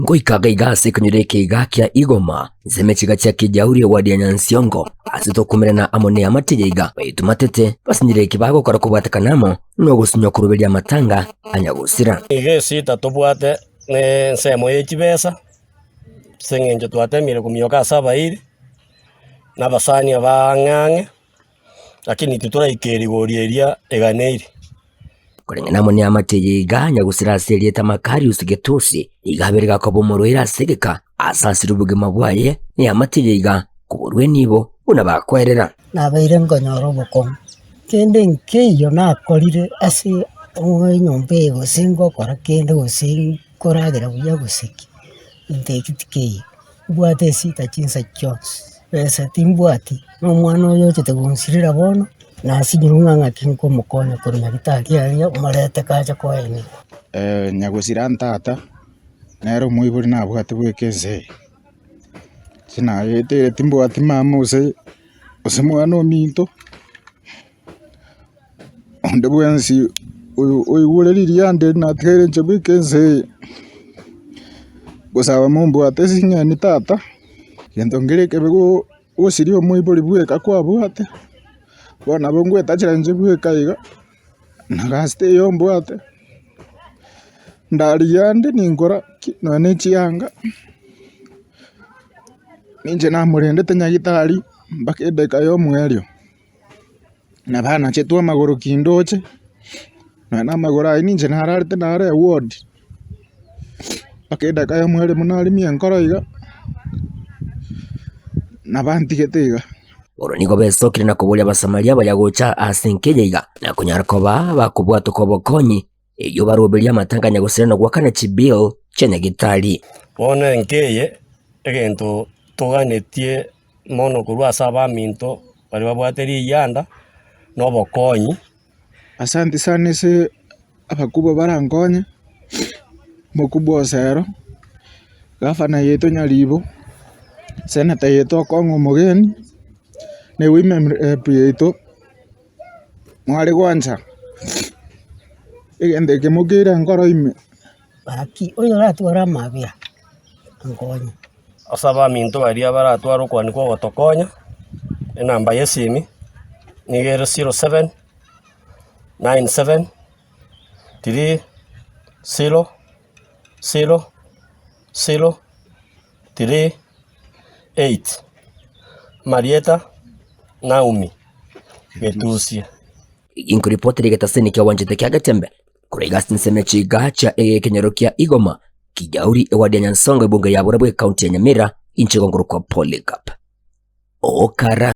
Ngoika iga ase ekenyoro eke iga kia Igoma, nseme chiga chia Kijauri ewadi ya Nyansiongo, ase tokomerana amo neamate eye iga baito matete basinyire eki bagokora kobwatekana amo nogosinywa koroberia amatanga a nyagosira. Iga esita tobwate nensemo ye chibesa, ase eng'encho twatemire komioka ase abairi, na abasani aba ang'e ang'e, lakini titoraika erigori eria eganeiri. Koreng'ana amo neamate eye iga nyagusira ase erieta Makarius Getosi, iga abere gakoba omorwaire ase egeka ase asire obogima bwaye, neamate eye iga koborwa enibo buna bakoerera. Nabeire nkonyora obokong'u, kende nkeiyo nakorire ase enyomba eye gose ngokora kende gose nkoragera buya gose ki, gento ekio tikeiyo. Mbwate esita chinsa chionsi, besa timbwati, na omwana oyo ochete gonsirera bono, nasinyirwe ng'a ng'aki nkomokonya korwa nyagetari aria morete kache koenigwa. Nyagosira ntata, nere omoibori nabwate bweka ense eye, inche nayeteire timbwati mama gose gose mwana ominto, onde bwensi oyo oigure ririanda eri natigaire inche bweka ense eye, gosaba mombwate ase eng'eni tata, gento nkere ekebe go gosiria omoibori bweka kwabwate, bono nabo ngwetachera inche bweka iga, na gasi teiyo mbwate, ndarigia ande ninkora ki nonya na echianga, ninche namorendete nyagetari mpaka edageka ya omoerio. Nabo anachetwe amagoro kindoche, nonya na amagoro ayio ninche nararete nare eward, mpaka edageka eyemo ere buna narimia enkoro iga, nabo antigete iga. Oro nigo besokire na koboria Abasamaria abaya gocha ase enka eye iga, na konyara koba bakobwatoka obokonyi, erio baroberie amatanga nyagosira na goakana chibill chia nyagitari. Bono enka eye, egento toganetie mono korwa ase abaminto baria babwate riyianda, na obokonyi. Asante sana ase abakubwa barankonye, omokubwa Osero, gavana yaito Nyaribo, senator yaito Okong'o Omogeni, na ewomen rep yaito mware gwancha, egento eke mokeire enkoro ime. Gaki, oyoratware amabera, ankonye. Ase abaminto baria baratware okwania kwa ogotokonya, enamba y'esimi nigo ere 07 97 3 0 0 0 3 8. Amarieta, Naomi Getusia. Inkoripotera egetaseni kia Wanchete kia Getembe Korwa iga ase ensemo chiga chia ekenyoro kia Igoma, Kijauri, ewadi ya Nyansonga ebunge ya Burabwo ekaunti ya Nyamira, inche gongorokwa Polycarp Okara.